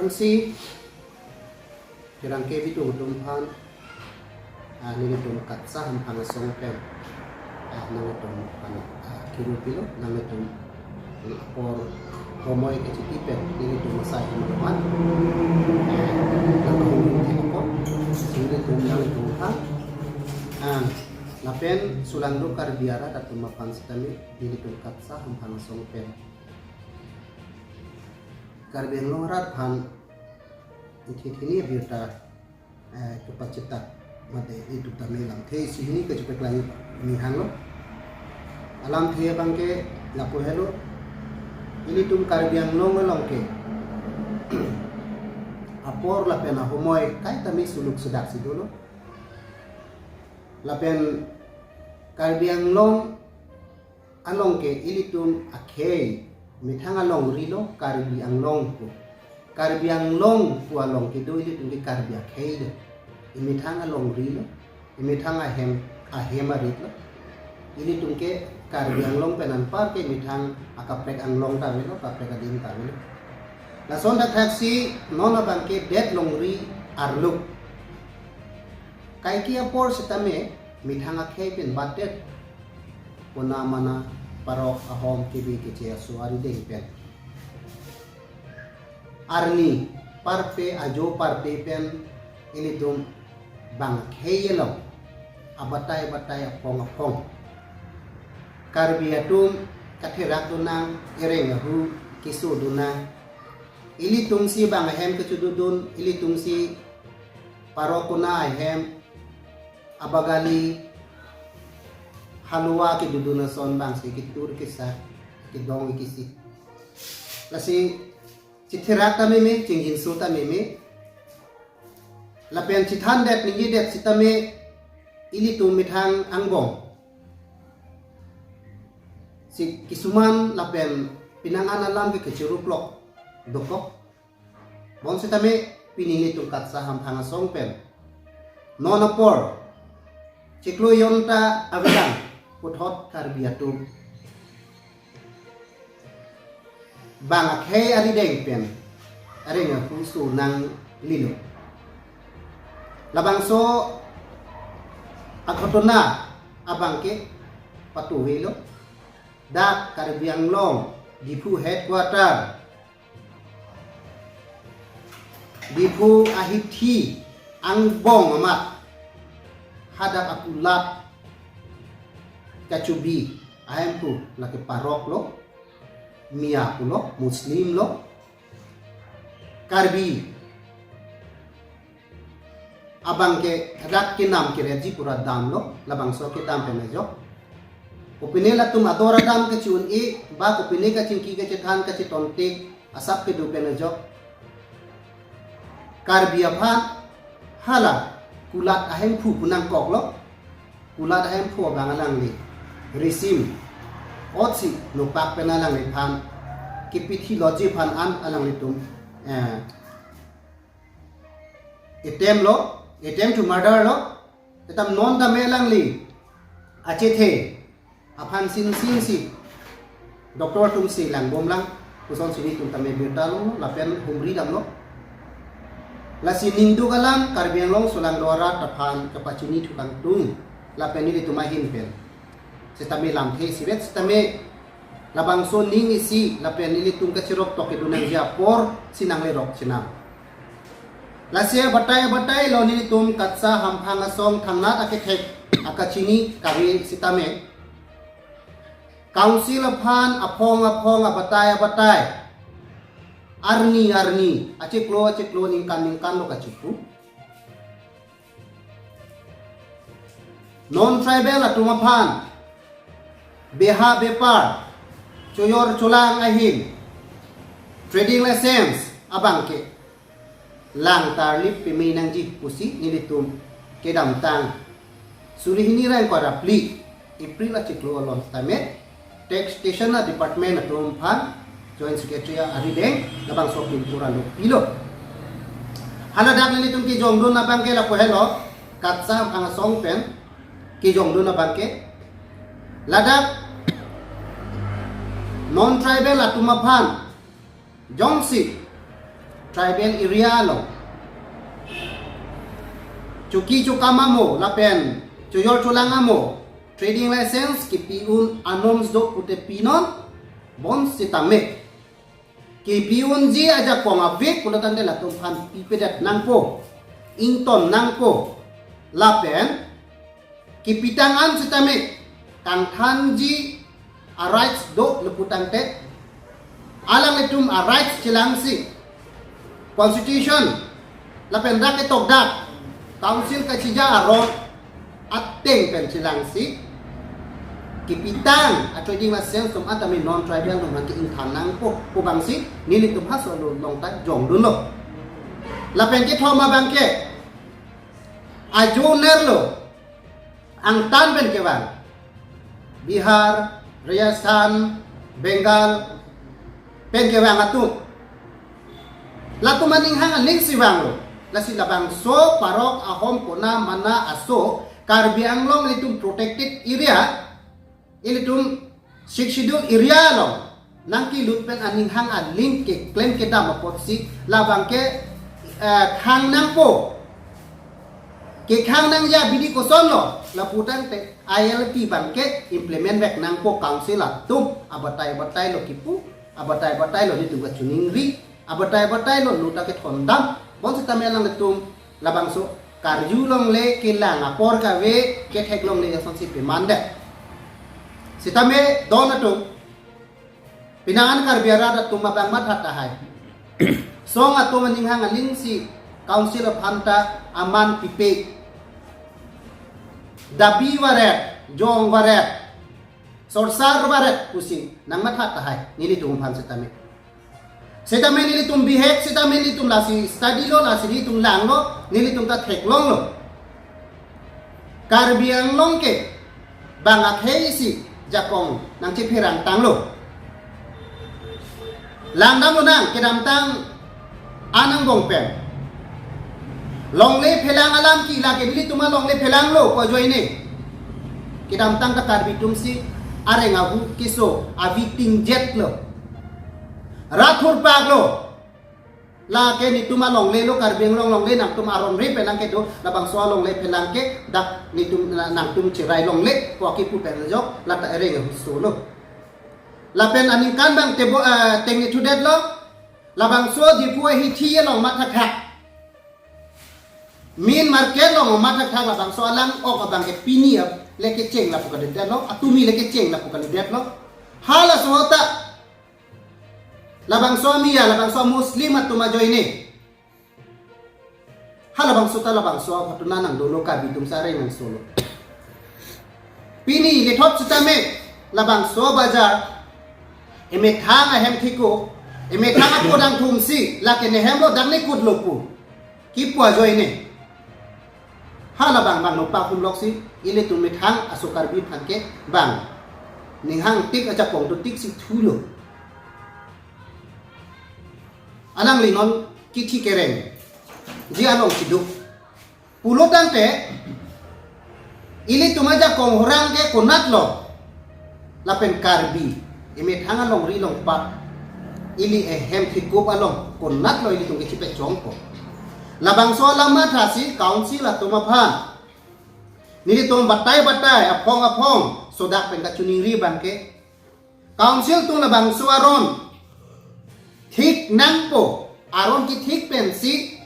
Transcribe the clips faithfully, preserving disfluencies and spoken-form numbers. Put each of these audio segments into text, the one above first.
Si, pherangke bidung atum aphan, ah, nelitum KATSA hamphang asong pen, ah, nanglitum aphan, ah, kiru pilo, nanglitum apor homoi kachiti pen, nelitum asai hemaloman, ah, nangkahumri thek apot, nelitum nanglitum aphan, ah, lapen solangdo Karbi arat atum aphan sitame, nelitum KATSA hamphang asong pen Karbi Anglong arat aphan ithi thini abirta, eh, kepachitak mate itum tame lamthe isi hini kachepaklang ni hanglo. Alamthe abangke lapu helo, ilitum Karbi Anglong along ke apor lapen ahomoi kaitame suluk sedak si dolo. Lapen Karbi Anglong along ke ilitum akhei, methang alongri lo Karbi Anglong pu. Karbi Anglong pu along kedo ilitum ke Karbi akhei do. Imethang alongri lo, imethang ahem, ahem arit lo. Ilitum ke Karbi Anglong pen anpar ke methang akaprek anglong ta avelo, akaprek adim ta avelo. Lason thakthak si non abangke det longri arlo. Kaike apor sitame methang akhei pen batdet. Kona mana parok ahom kebi keche aso arideng pen, arni parpe ajo parpe pen ilitum bang akhei along abatai batai aphong aphong Karbi atum katherak dunang, ereng ahu keso dunang. Ilitum si bang ahem kechududun, ilitum si parok kona ahem, abagali, halua kedudun ason bang si ketur kesak, kedong kisi. Lasi chitherak ta meme, chingjinso ta meme. Lapen chithandet ningjedet sitame ilitum methang angbong si kisuman lapen penang an alam ke kechiruplok dokok. Bonsitame pini nelitum KATSA hamphang asong pen non apor chiklo jon ta avelang puthot Karbi atum bang akhei arideng pen areng ahu so nanglelo. Labangso aghotona abangke patuhelo. Dak Karbi Anglong, Diphu headquarter, Diphu ahithi angbong amat hadak akulat kachubi ahemphu lake parok lo, Miya pulo, Muslim lo, Karbi abangke rak kenam keretji pura damlo, labangso kedam pen ajok. Kopine latum ador adam kechi-un-e, ba kopine kachingki kachethan kachetontik asap kedo pen ajok. Karbi aphan hala kulat ahemphu pu nangkoklo. Kulat ahemphu abang alangli risim otsi nopak pen alangliphan kepithi loji aphan an alanglitum, eh, attempt lo, attempt to murder lo, etam non tame alangli achethe aphan sinsinsi doctor atum si langbomlang, kosonsi nelitum tame birta lo, lapen humri damlo. Lasi ningduk alam Karbi Anglong solangdo arat aphan kapachini thukang tung, lapen nelitum ahin pen sitame lamthe isivet sitame labangso ning isi lapen nelitum kachirok tok kedo nangji apor si nanglerok chenam. Lasi abatai abatai lo nelitum KATSA hamphang asong thangnat akethek akachini kave sitame Council aphan aphong aphong abatai abatai arni arni achiklo achiklo ningkan ningkan lo kachipu. Non tribal atum aphan beha bepar, choyor cholang ahin, trading license abangke lang tarlip peme nangji pusi nelitum kedamtang suri hini ra ingkoi ra phli April achiklo along tame Taxation a department atum aphan Joint Secretary arideng labangso pinpura lo pilo. Haladak nelitum kejongdun abangke lapu helo, KATSA hamphang asong pen kejongdun abangke ladak non tribal atum aphan jongsi tribal area along choki chokam amo lapen chojor cholang amo trading license kepi-un a-norms do pute pinon, bonsitame kepi-unji ajakong ave pulo tangte latum aphan pipedet nangpo, ington nangpo, lapen kepitang an sitame kangthanji a-rights dolo pu tangte, alanglitum a-rights chelangsi constitution lapen dak ketokdak council kachija aron ateng pen chelangsi kepitang a-trading license atum an tame non-tribal atum aphan ke-ingthan nangpo pu abangsi nelitum halaso along ta jongdunlo. Lapen kethom abang ke ajo nerlo angtan pen kevang, Bihar, Rajasthan, Bengal pen kevang atum, latum aning hang aling si vanglo. Lasi labangso parok ahom kona mana aso Karbi Anglong ilitum protected area, ilitum Sixth Schedule area along nangkelut pen aning hang aling keklem kedam apotsi labang ke, eh, khang nangpo, kekhang nangji abidi kosonlo lapu tangte I L P abang ke implement vek nangpo, council atum abatai batai lo kipu, abatai batai lo nelitum kachiningri, abatai batai lo lut ta kethondam. Bonsitame alanglitum labangso karju longle, kelang apor kave, kethek longle asonsi pemandet. Sitame don atum, pinangan Karbi arat atum abang matha tahai. Song atum aning hang aling si council aphan ta aman pipe. Dabi varet, jong varet, sorsar varet pusi nangmatha tahai nelitum aphan sitame. Sitame nelitum bihek, sitame nelitum lasi study lo, lasi nelitum langlo, nelitum ta theklonglo. Karbi Anglong ke bang akhei isi jakong nangchepherang tanglo. Langdamlo nang, kedamtang anang bong pen longle phelang alam ke lake nelitum alongle phelanglo pu ajoine. Kedamtang ta Karbi atum si areng ahu keso avi tingjetlo. Rat thurpaklo. Lake nelitum alongle lo, Karbi Anglong longle, nangtum aron ri penang kedo, labangso alongle phelang ke dak nelitum na-, nangtum cherai longle pu akipu pen jok, lata areng ahu solo. Lapen aningkan abang tebo, eh, teng ithudetlo, labangso Diphu ahithi along mathathak, main market along mathathak, labangso alang ok abang ke pini ap le kecheng lapu kalidetlo, atumi le kecheng lapu kalidetlo. Halaso ta labangso ami ya, labangso Muslim atum ajoine. Halabangso ta labangso apatuna nangdolo, Karbi atum si areng nang solo. Pini lethot sitame labangso bajar, emethang ahem thiko, emethang apo dangthumsi, lake nehem lo, dak nekut lo pu kipu ajoine. Halabang bang nopa humloksi ilitum methang aso Karbi aphan ke bang ninghang tik ajakong do tiksi thulo. Alangli non kithi kerengji along chiduk pulo tangte, ilitum ajakong horang ke konatlo, lapen Karbi emethang alongri longpat, ili ehem thikup along konatlo ilitum kechipechongpo. Labangso alam mathasi council atum aphan nelitum batai batai, aphong aphong sodak pen kachiningri abang ke, council atum labangso aron thik nangpo, aron kethik pensi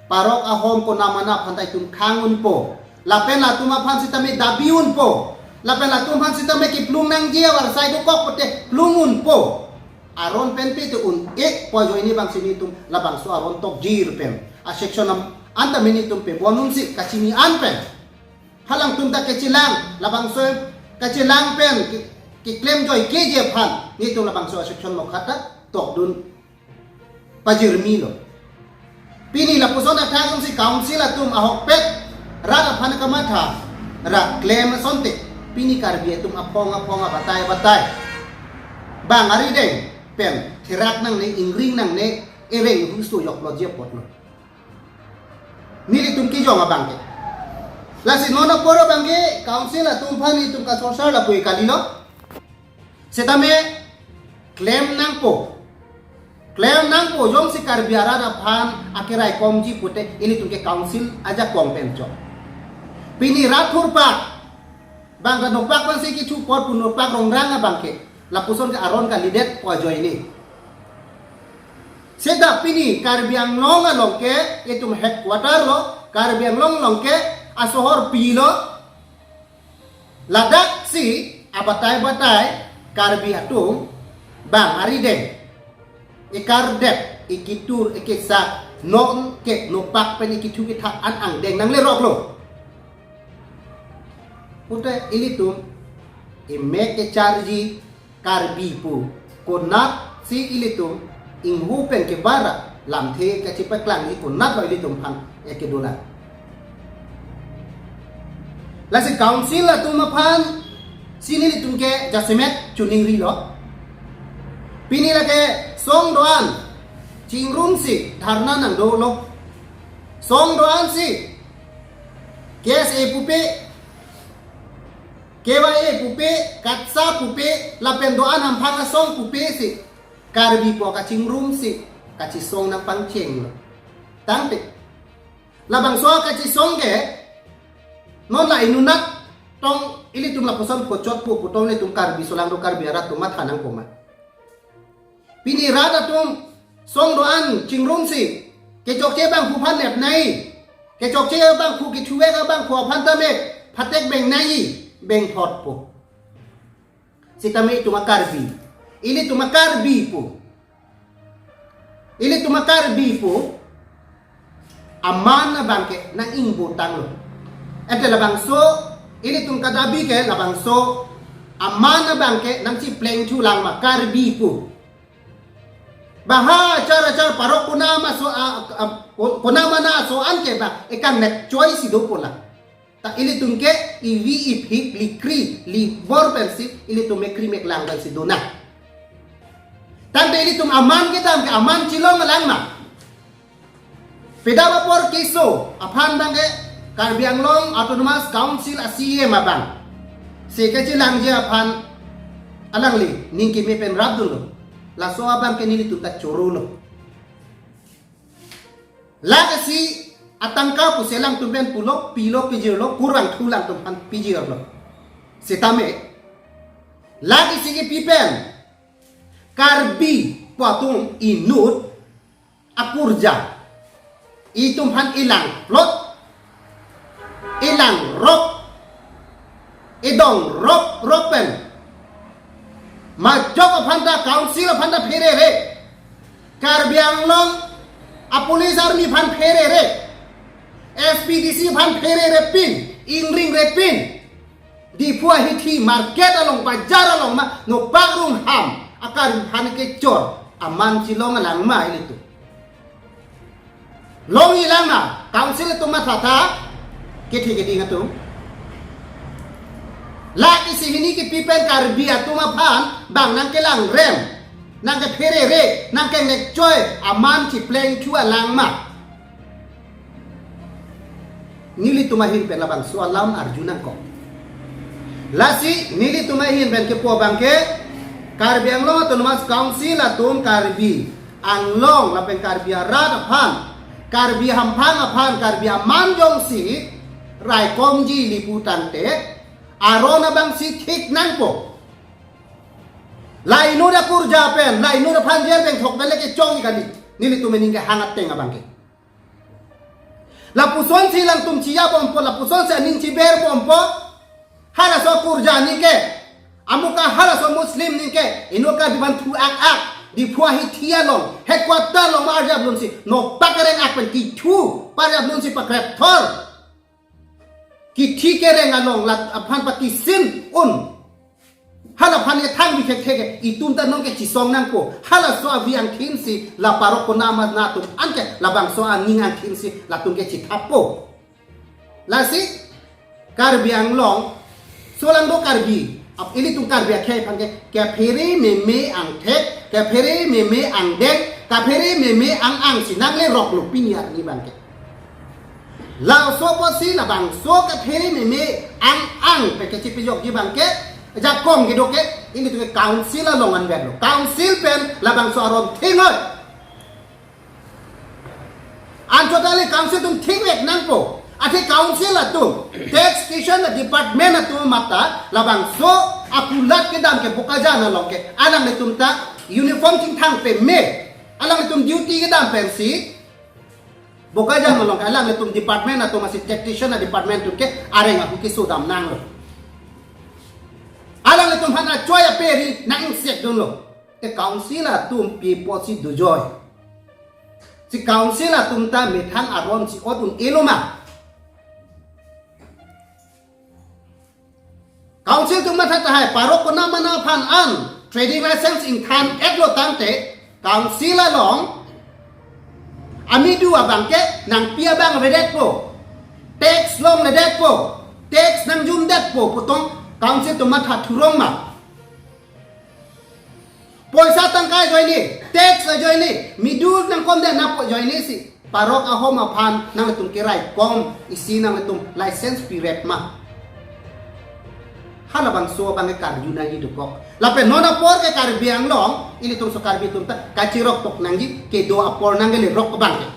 parok ahom kona mana aphan ta itum khang unpo, lapen latum aphan sitame dabi unpo, lapen latum aphan sitame kiplung nangji avarsai dokok pute plung unpo. Aron pen pite un-e pu ajoine abangsi nelitum labangso aron tokjir pen a-section am anta nelitum pebon unsi kachini an pen. Halangtum ta kachelang, labangso kachelang pen ke-, keklem joikeji aphan nelitum labangso a-section mokha ta tokdun pajirmilo. Pini lapuson athak atumsi council atum ahokpet rat aphan kamatha, rat klem asonte, pini Karbi atum aphong aphong abatai batai bang arideng pen therak nangne, ingring nangne, ereng husu yoklo ji apotlo. Nelitum kijong abang ke. Lasi non apor abang ke council atum aphan nelitum kasorsar lapu kalilo. Setame klem nangpo. Klem nangpo jongsi Karbi arat aphan akeraikomji pute ilitum ke council ajakong pen chok. Pini rat thurpak, bang ta nopak pensi kithu apot pu nopak rongrang abang ke. Lapuson ke aron kalidet pu ajoine. Seta pini Karbi Anglong along ke itum headquarter lo, Karbi Anglong along ke asohorpi lo. Ladak si abatai batai Karbi atum bang arideng, ikardep, ikitur, ikisa, non ke nopak pen ikithu kitha an angdeng nanglerok lo. Pute ilitum imek kecharji Karbi pu konat si ilitum inghu pen kebara lamthe kachipaklangji konat lo ilitum aphan ekedola. Lasi council atum aphan si nelitum ke jasemet chuning rilo. Pini lake song doan chingrumsi dharna nangdolo. Song doan si K S A pupe, K Y A pupe, KATSA pupe, lapen doan hamphang asong pupe si Karbi pu kachingrumsi kachisong nangpangchenglo. Tangte labangso kachisong ke non la inutnat tong ilitum lapuson kochot pu putong ilitum Karbi solangdo Karbi arat atum matha nangpo ma. Pini rat atum song doan chingrumsi kechokche abangphu aphan nepnai, kechokche abangphu, kethuvek abangphu aphan tame phatek bengnai, bengthotpo. Sitame itum a-Karbi, ilitum a-Karbi pu, ilitum a-Karbi pu aman abang ke nang-ingbotanglo. Ante labangso ilitum kadabi ke labangso aman abang ke nangchiplengthulang ma Karbi pu. Bang ha achar achar parok konama so a, a, ko-, konama na so an ke bang ekang nek choi si dopo la. Ta ilitum ke ivi iphik likri libor pensi ilitum mekri meklang pensi dona. Tangte ilitum aman kedam ke aman chilong alang ma. Pidap apor keso aphan abang ke Karbi Anglong Autonomous Council a-C E M abang si kachilangji aphan alangli ning keme pen rapdunlo. Laso abang ke nelitum ta chorolo. Lake si atangka pusi alangtum pen pulo, pilo, pijirlo, kurang thu alangtum aphan pijirlo. Sitame lake si kipi pen Karbi pu atum inut akurja. Itum aphan ilang plot, ilang rop, idong rop rop pen majok aphan ta, council aphan ta pherere, Karbi Anglong a-police army aphan pherere, S P D C aphan pherere pin, ingring re pin. Diphu ahithi market along, bajar along ma nopak rungham a-Karbi aphan kechor aman chilong alang ma ilitum? Longji lang ma, council atum matha tha, kethe keding atum. Lake si hini kipi pen Karbi atum aphan bang nangkelang rem, nangkepherere, nangkenekchoi aman chiplengthu alang ma? Nelitum ahin pen labangso alam arju nangkok. Lasi nelitum ahin pen kepu abang ke Karbi Anglong Autonomous Council atum Karbi Anglong lapen Karbi arat aphan, Karbi hamphang aphan, Karbi aman jongsi raikomji ili pu tangte aron abang si thik nangpo. La inut akurja pen, la inut aphan jer bengthok pen le kechongji kali. Nelitum aning kehang ateng abang ke. Lapuson si alangtum chiya bompo, lapuson si aning chiber bompo. Halaso akurja ningke, amuka halaso Muslim ningke, inut Karbi aphan thu ak ak, Diphu ahithi along, headquarter along ma arjap lunsi nopak kereng ak pen kithu parjap lunsi pakrepthor. Kithi kereng along la aphan pakisin un. Hala aphan ethang bi thekthek ke, itum ta nonke chisong nangpo. Halaso avi angthin si la parok konama na atum anke labangso aning angthin si latum ke chithappo. Lasi Karbi Anglong, solangdo Karbi, ap ilitum Karbi akhei aphan ke, kaphere meme angthek, kaphere meme angdeng, kaphere meme ang ang si nanglerok lo pini arni abang ke. Laso apotsi labangso kaphere meme ang ang pen kachipejokji abang ke, jakong kedo ke, ilitum ke council along anvet lo. Council pen labangso aron thingnoi. Anchot ale council atum thikvek nangpo. Athe council atum, taxation department atum mata labangso akulat kedam ke Bokajan along ke alanglitum ta uniform chingthang peme, alanglitum duty kedam pensi Bokajan along ke alanglitum department atum, asi taxation department atum ke areng ahu kesodam nanglo. Alanglitum aphan achoi aperi nang-ingsekdunlo. Te council atum pi apotsi dojoi? Si council atum ta methang aron si-ot un-elo ma? Council atum matha tahai, parok konam konam aphan an trading license ingthan-etlo tangte, council along amidu abang ke nangpi abang redetpo, tax longledetpo, tax nangjumdetpo pu tong council atum matha thurong ma? Poisa tangka ajoine, tax ajoine, midu nangkomdet napo ajoine si parok ahom aphan nanglitum keraikom isi nanglitum license piret ma? Halabangso abang ke karju nangji dokok. Lapen non apor ke Karbi Anglong, ilitum so Karbi atum ta kachiroktok nangji, kedo apor nangkelerok abang ke.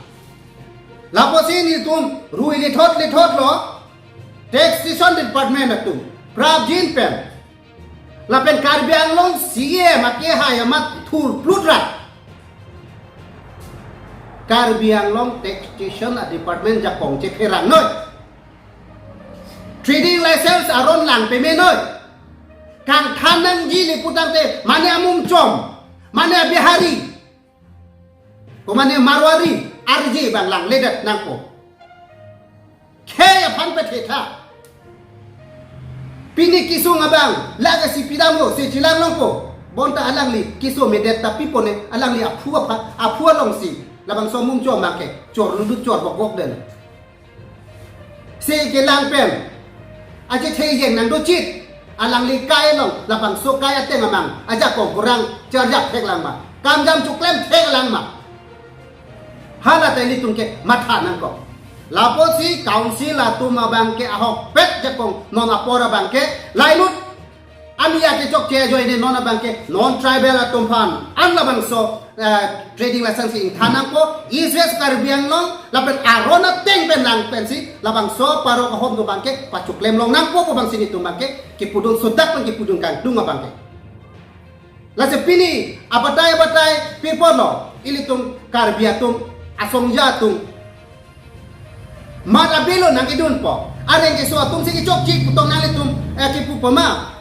Lapusi nelitum ru ili thot ili thotlo, taxation department atum prapjin pen, lapen Karbi Anglong C E M akehai amat thurplut ra Karbi Anglong taxation department ajakong chepherang noi. Trading license aron lang peme noi. Kangthan nangji le pu tangte mane amungchom, mane aBihari, ko mane Marwari arje abang langledet nangpo. Khei aphan pethe tha. Pini kesung abang lake si pidamlo, si chelang longpo. Bonta alangli keso medet ta pipone, alangli aphu apha, aphu alongsi labangso mungchom abang ke chorludut chorbokbok den. Si kelang pen achethe yen nangdochit, alangli kai along, labangso kai ateng amang ajakong kurang charjap theklang ma, kamjam chuklem theklang ma? Hala ta ilitum ke matha nangkok. Lapusi council atum abang ke ahokpet ajakong non apor abang ke lainut ami ake chokche ajoine non abang ke non tribal atum aphan an labangso, eh, trading license ingthan nangpo, East West Karbi Anglong lapen aron ateng pen nang pensi labangso parok ahom atum abang ke pachuklem long nangpo pu abangsi nelitum abang ke kipudun sodak pen kipudun kangtung abang ke. Lasi pini abatai abatai pi apotlo, ilitum Karbi atum, asongja atum mat abelo nangkedunpo. Areng keso atum si kechokche pu tong nanglitum, eh, kipu pama?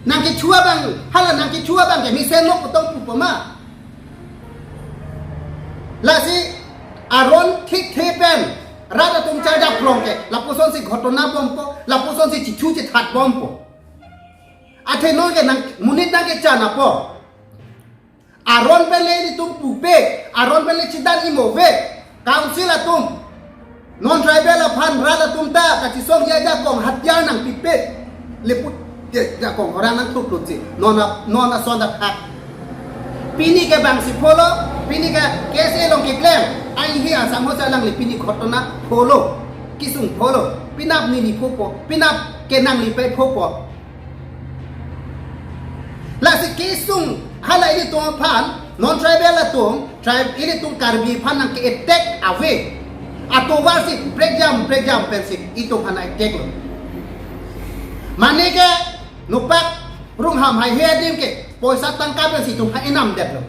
Nangkethu abang, hala nangkethu abang ke mesenlo pu tong pu pama? Lasi aron thikthe pen rat atum charjap long ke lapusonsi ghotona bompo, lapusonsi chithu chithat bompo. Athe non ke nang monit nangkechan apot, aron pen le ilitum pupe, aron pen le chidan imo ave. Council atum non tribal aphan rat atum ta kachisongji ajakong hathiyar nangpipe, leput je ajakong orang nangthuklutsi non a, non ason athak. Pini ke bangsi pholo, pini ke case along keklem, ai hi asang ho si alangli pini ghotona pholo, kesung pholo, penap neli phopo, penap ke nangli pe phopo. Lasi kesung hala ilitum aphan, non tribal atum, tribe ilitum Karbi aphan nangke-attack ave. Atovarsi prekjam prekjam pensi itum aphan attack lo. Mane ke nopak rungham haihe adim ke poisa tangka pensi itum aphan enamdetlo.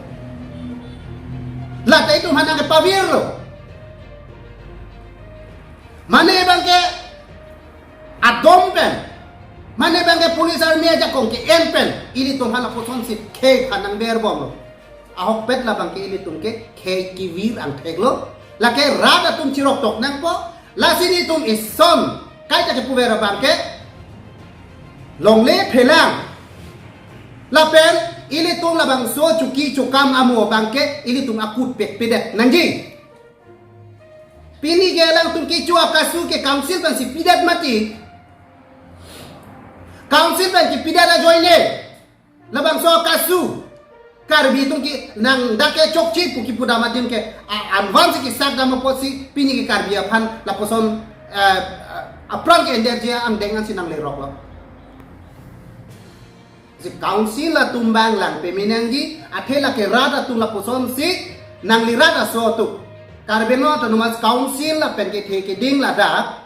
Lata itum aphan nangkepavirlo. Mane abang ke adom pen, mane abang ke police army ajakong ke-en pen, ilitum aphan lapusonsi khei aphan nangver bomlo. Ahokpet labang ke ilitum ke khei kevir angthek lo. Lake rat atum chiroktok nangpo. Lasi nelitum ison kaita kepuver abang ke longle phelang. Lapen ilitum labangso chuki chukam amo abang ke ilitum akut pekpedet nangji. Pini ke alangtum kecho akasu ke council pensi pidet mati. Council pen kepidet ajoine labangso akasu Karbi atum ke nang dak ke chokche pu kipudam adim ke, a, anvan si kesak dam apotsi pini ke Karbi aphan lapuson, eh, apran ke enderji angdeng ansi nangleroklo. Si council atum abang lang peme nangji, athe lake rat atum lapusonsi nangli rat aso atum Karbi Anglong Autonomous Council lapen kethe keding ladak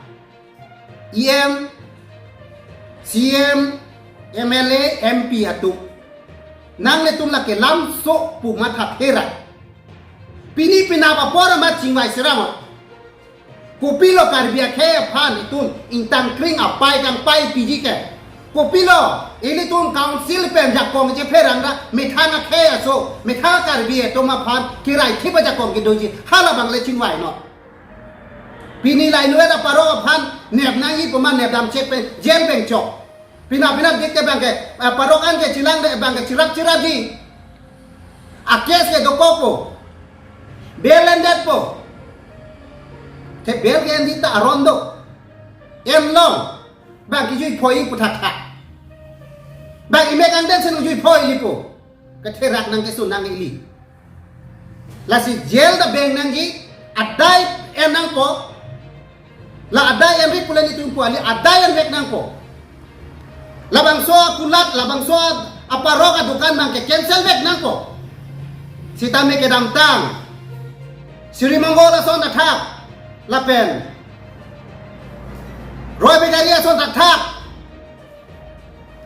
E M, C M, M L A, M P atum, nanglitum lake lamso pu matha thera. Pini penap apor amat chingvai serang. Kopilo Karbi akhei aphan itum ingtang kring apai kangpai piji ke? Kopilo ilitum council pen jakong chepherang ra methang akhei aso, methang Karbi atum aphan kerai thip ajakong kedoji, hala abang le chingvai non. Pini lainut aparok aphan nep nangji pu ma nep dam chek pen jail bengchok. Pina pina dik ke abang ke, eh, parok an ke chelang de abang ke cherap cherapji. A-case ke dokokpo. Bail endetpo. Te bail ke endi ta aron do. Em long. Abang kejui phoi pu thakthak. Abang imek angden si nangjui phoiji pu. Ketherak nangkesun nang ili. Lasi jail ta beng nangji, adai en nangpo. La adai enri pule nelitum pu kali, adai envek nangpo. Labangso akulat, labangso aparok adukan abang ke cancel vek nangpo. Sitame kedamtang Sri Mongol ason athak lapen Roy Bagaria ason athak,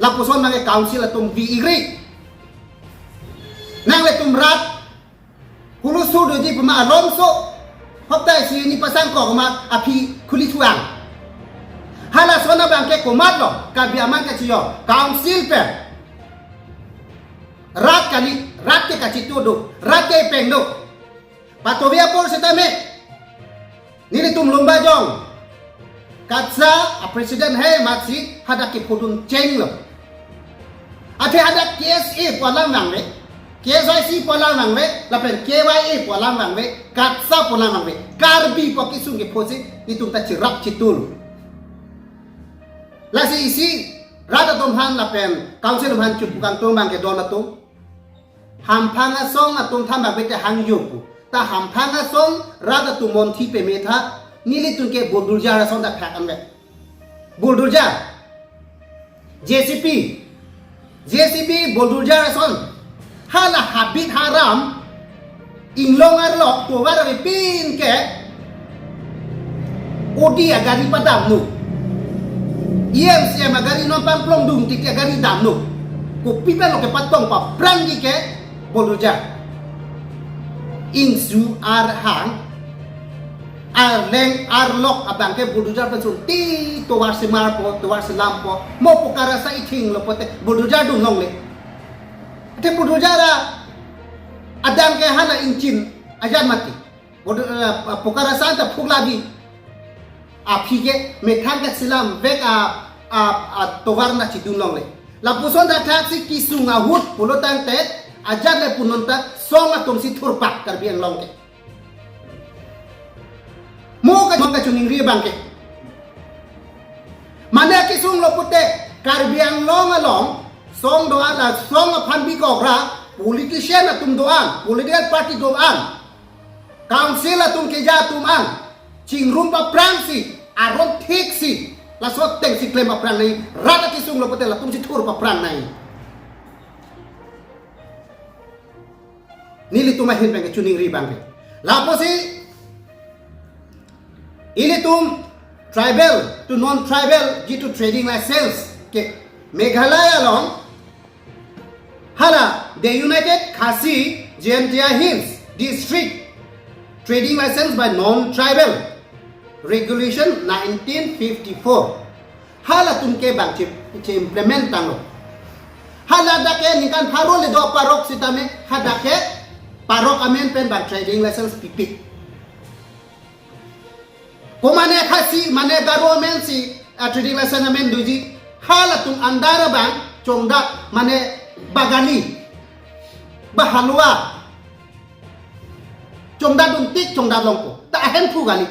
lapuson abang ke council atum vi igri. Nanglitum rat hulu sudoji pu ma alomso hopta isi ni pasang kok ma aphi khuli thuang. Halason abang ke komatlo Karbi aman kachiyo, council pen rat kali, rat ke kachitu do, rat ke peng do. Patovi apor sitame nelitum Lumbajong KATSA a-president hai amatsi hadak kephodun chenglo. Athe hadak K S A pu alam vangve, K S Y C pu alam vangve, lapen K Y A pu alam vangve, KATSA pu alam vangve. Karbi pu kesung kephosi nelitum ta cherap chitu lo. Lasi isi rat atum aphan lapen council atum aphan chunpu kangtung abang ke don atum. Hamphang asong atum thambak bete hangjo pu. Ta hamphang asong rat atum monthi peme tha, nelitum ke bulldozer ason ta phak anve. Bulldozer, J C B, J C B bulldozer ason. Hala habit haram, inglong arlok tovar avepin ke odi agari padamnon. E M C M agari non pangplong dun titi agari damnon. Kopi pen lo kepatong paphrangji ke bulldozer. Ingsu arhang, arleng arlok abang ke bulldozer pensun ti tovar semarpo, tovar selampo, mo Pokarasa ithinglo pote bulldozer dun longle. Te bulldozer a-, adang ke hala engine ajan mati. Bulldo-, eh, Pokarasa ta phukla di. Aphi ke methang ke selam vek a, a, a tovar na chidun longle. Lapuson ta thaksi kesung ahut pulo tangte ajat le punon ta song atum si thurpak Karbi Anglong ke. Mo ka, mo kachiningri abang ke. Mane kesunglo pute Karbi Anglong along song do-an, la song aphan bikok ra politician atum do-an, political party do-an, council atum keja atum an chingrum paphrangsi, aron thiksi, laso atengsi klem paphrang nangji, rat akesunglo pute latumsi thur paphrang nangji. Nelitum ahin pen kachiningri abang ke. Lapusi ilitum tribal to non-tribal jitu trading license ke Meghalaya along hala the United Khasi Jaintia Hills District Trading License by Non-Tribal Regulation nineteen fifty-four. Halatum ke abang che, che-implement tanglo. Hala dak ke ningkan pharo le do parok sitame hadak ke parok amen pen abang trading license pipik. Ko mane Khasi, mane Garo amen si, ah, trading license amen doji. Halatum andar abang chongdat mane Bagali, Bahalua, chongdat dun tik chongdat longpo. Ta ahem phu kali.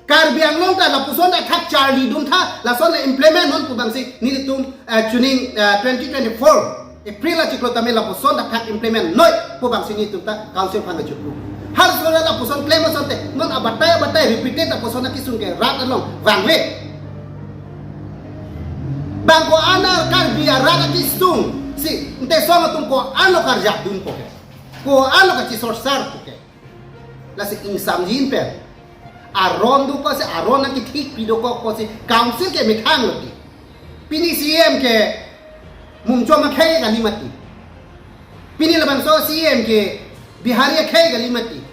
Karbi Anglong ta lapuson ta thak charli dun tha, lason le implement non pu abangsi nelitum, eh, chuning, eh, twenty twenty-four April achiklo tame lapuson ta thak implement noi pu abangsi nelitum ta council aphan kachukru. Halason lapuson klem asonte non abatai abatai repeated lapuson akesung ke rat along vangve. Bang ko-an Karbi arat akesung si ante song atum ko-an lo karjap dunpo ke, ko-an lo kachisorsarpo ke. Lasi ingsamjin pen aron do pusi, aron nangkethik pi dokok pusi council ke methang lo ti. Pini C E M ke Mumchom akhei kali mati. Pini labangso C E M ke Bihari akhei kali mati.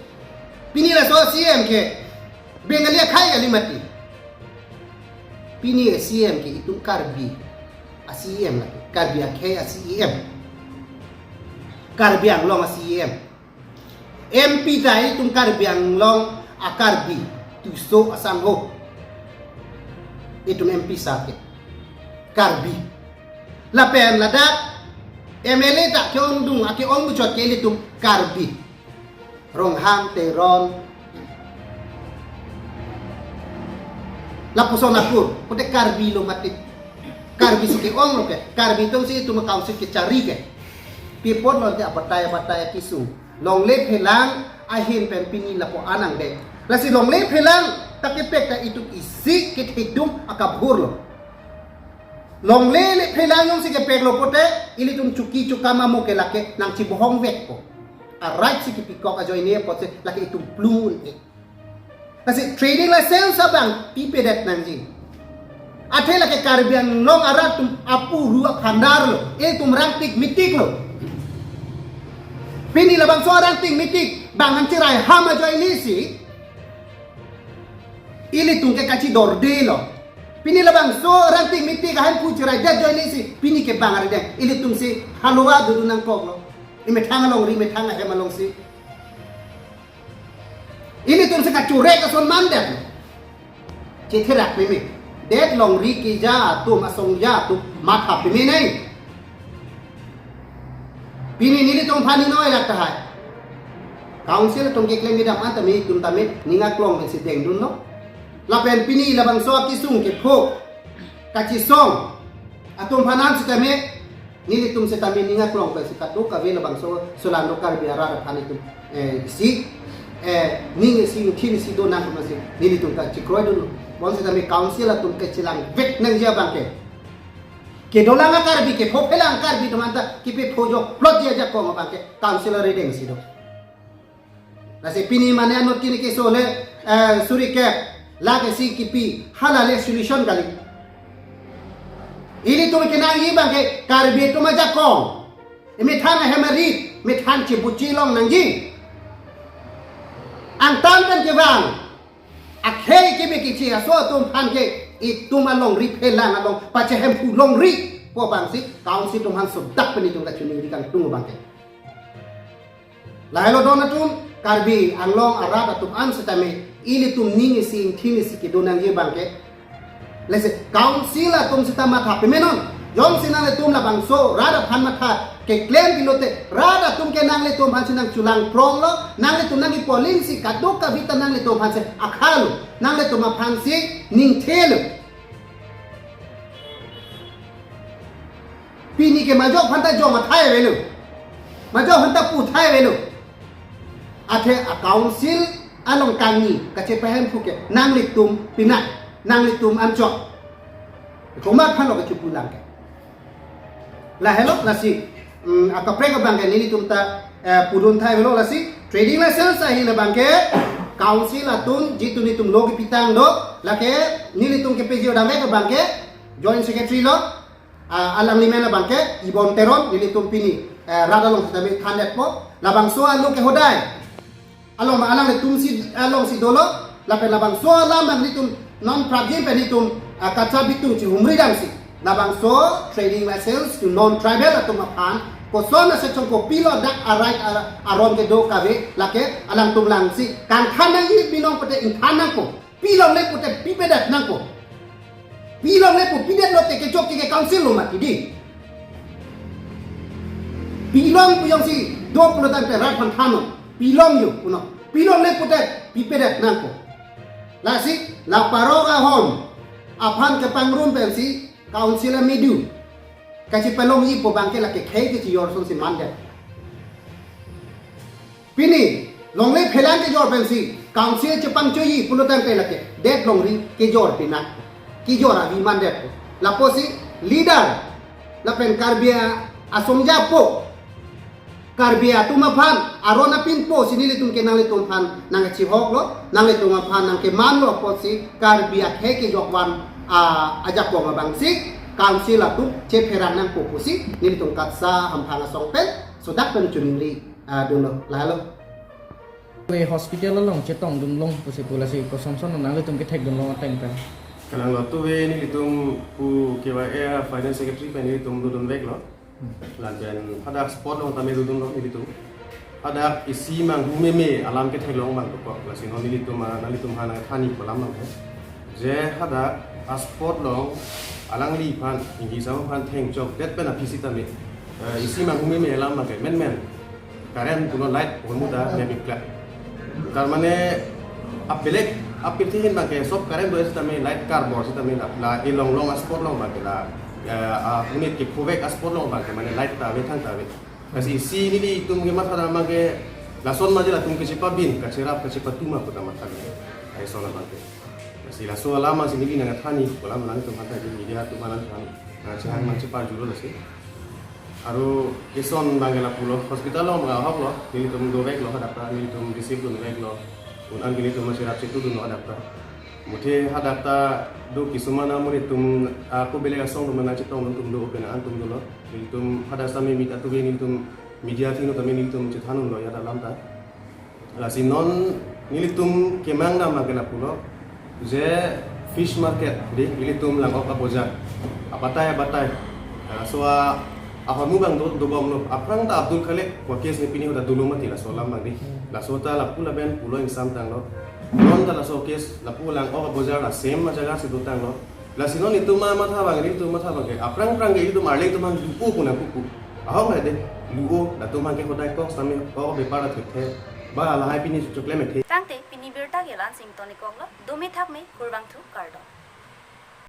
Pini laso C E M ke Bengali akhei kali mati. Pini a C E M ke itum Karbi a C E M lagi. Karbi akhei a C E M. Karbi Anglong a C E M. M P ta itum Karbi Anglong a Karbi, Tisso asangho. Itum M P sar ke Karbi. Lapen ladak M L A ta ke-ongdung, ake-ong muchot ke ilitum Karbi. Ronghang, Teron. Lapuson akur, pute Karbi lo mati. Karbi si ke-ong lo ke, Karbi atum si itum council kechari ke. Pi apot lo te abatai abatai akesung. Longle phelang ahin pen pini lapu-an angdeng. Lasi longle phelang ta kepek ta itum isi kethedung akabhur lo. Longle le phelang jongsi kepek lo pute, ilitum chuki chukam amo ke lake nangchibohong vekpo. A right si kepikok ajoine apotsi lake itum plun e. Lasi trading license abang pipedet nangji. Athe lake Karbi Anglong arat atum apuru aphandar lo, itum rangtik mitik lo. Pini labangso arangtik mitik bang nangchirai ham ajoine si ilitum ke kachidorde lo. Pini labangso arangtik mitik ahemphu chiraidet ajoine si pini ke bang arideng. Ilitum si halua dudu nangkok lo. Imethang alongri, imethang ahem alongsi. Ilitum si kachurek ason mandet. Chetherak meme. Det longri keja atum, asongja atum matha peme nai. Pini nelitum aphan inoi lak tahai. Council atum keklem kedam an tame itum tame ning aklong pensi dengdun lo. Lapen pini labangso akesung kepho kachesong atum aphan an sitame nelitum sitame ning aklong pensi kadokave labangso solando Karbi arat aphan itum, eh, si, eh, ning isi, ingthin isi do nang pensi nelitum kachekroidun lo. Bonsitame council atum kachelangvek nangji abang ke. Kedolang a Karbi, kepho phelang Karbi atum anta kepepho jokplotji ajakong abang ke council arideng si do. Lasi pini mane anut kini keso le, eh, suri kep, lake si kipi, hala le solution kali. Ilitum kenangji abang ke Karbi atum ajakong. Imethang ahem arit, methang chibuchi long nangji. Angtan pen kevang. Akhei kebe kichi aso atum aphan ke itum alongri phelang along pachehemphu longripo abangsi council atum aphan sodak pen itum kachiningri kangtung abang ke. Lahelo don atum, Karbi Anglong arat atum an sitame ilitum ning isi ingthin isi kedo nangji abang ke. Lasi council atum sita matha pemenon. Jongsi nanglitum labangso rat aphan matha keklem pilote, rat atum ke nanglitum aphansi nangchulang prong lo, nanglitum nangkipoling si kadokave ta nanglitum aphansi akha lo, nanglitum aphansi ningthe lo. Pini ke majok aphanta jong athai avelo. Majok aphanta pu athai avelo. Athe a council along kangni kachepahemphu ke nanglitum pinat, nanglitum anchot. Komat aphan lo kachipulang ke. Lahelo lasi, mm, akaprek abang ke nelitum ta, eh, pudun athai avelo lasi trading license ahin abang ke council atum jitu nelitum lo kepitang do, lake nelitum kepeji odam ke abang ke Joint Secretary lo, ah, alangli amen abang ke Ibon Teron, nelitum pini, eh, rat along sitame thandetpo, labangso alo ke hodai. Along ma alanglitum si, alongsi dolo, lapen labangso alam abang nelitum non prapjin pen nelitum, ah, kacha bitu chihumri damsi. Labangso trading license to non tribal atum aphan, koson a section kopilo dak a right a-, aron kedo kave, lake alangtum langsi. Kangthan nangji binong pute ingthan nangpo. Pilongle pute pipedet nangpo. Pilongle pu pidet lote kechok ke council lo mati di. Pilong pu jongsi do pulo tangte rat aphan thanon. Pilong yo punon. Pilongle pute pipedet nangpo. Lasi la parok ahom aphan kepangrum pensi council amedu kachipalongjipo abang ke lake khei kachijor asonsi mandet. Pini longle phelang kejor pensi council chepangchoiji pulo tangte lake det longri kejor pinak, kejor avi mandet. Lapusi leader lapen Karbi asongja po Karbi atum aphan aron apinpo si nelitum ke nanglitum aphan nangchihoklo, nanglitum aphan nangkemanlo apotsi Karbi akhei kejokvan, ah, ajakong abangsi Council atum chepherang nangpo pusi nelitum KATSSA hamphang asong pen sodak pen choningri, ah, dunlo, lahelo. Ave hospital along chetongdun long pusi pu, lasi kosonson nanglitum kethekdun long ateng pen? Kalang lo, tuve nelitum pu K Y A Finance Secretary pen nelitum dodunveklo. Lapen hadak spot along tame dodunlo nelitum. Hadak isi manghu meme alam ketheklong abang dokok. Lasi non nelitum, ah, nanglitum aphan nangthanji pu alam abang ke. Je hadak a spot along alangliphan, inghi sama aphan thengchokdet pen aphi sitame, eh, isi manghu meme alam abang ke menmen. Current punon, light punon muda meme kla. Tar mane ap belek, ap pirthe ahin abang ke sob current do sitame, light karbor sitame la, la elong long a spot along abang ke la, eh, a unit kephovek a spot along abang ke mane light ta ave, thang ta ave. Lasi isi nelitum kemathadam abang ke lason ma je latum kachepabin, kacherap, kachepatum aputa matha ke. Ai son abang ke. Lasi laso alam si neli nangthanji pu alam, nanglitum aphan thanji, media atum aphan nang, nangchehang nangcheparjulo lasi. Aro kison abang ke lapulo, hospital along abang ahoklo, nelitum doveklo hadak ta, nelitum receive dunveklo. Un-an ke nelitum masih rap chetu dunlo hadak ta. Muthe hadak ta do kisuman amonit atum, ako belek asong atum nangchetongdun atum do, pen an atum dolo. Nelitum hadak sami meet atuve nelitum media atum tame nelitum chethandunlo ya alam ta. Lasi non nelitum kemang abang ke lapulo, je fish market, dei, nelitum Langkok abojar abatai abatai, ah, laso ahormu abang do, dobomlo. Aphrang ta Abdul Khalik pu case ne pini hadak dolo mati laso alam abang, dei. Laso ta lapu lapen pulo ingsam tanglo. Non ta laso case lapu Langkok abojar la same ajaga si dotanglo. Lasi non itum mamatha abang, itum matha abang ke aphrang aphrang ke itum arleng atum aphan luo pu nangpupu. Ahok la, dei, luo, latum aphan ke hodai kok sitame kok bepar athe the. Ba lahai pini choklem ethe. Tangte pini birta ke la-an si ingtonikoklo, dome thakme, kurvangthu, kardom.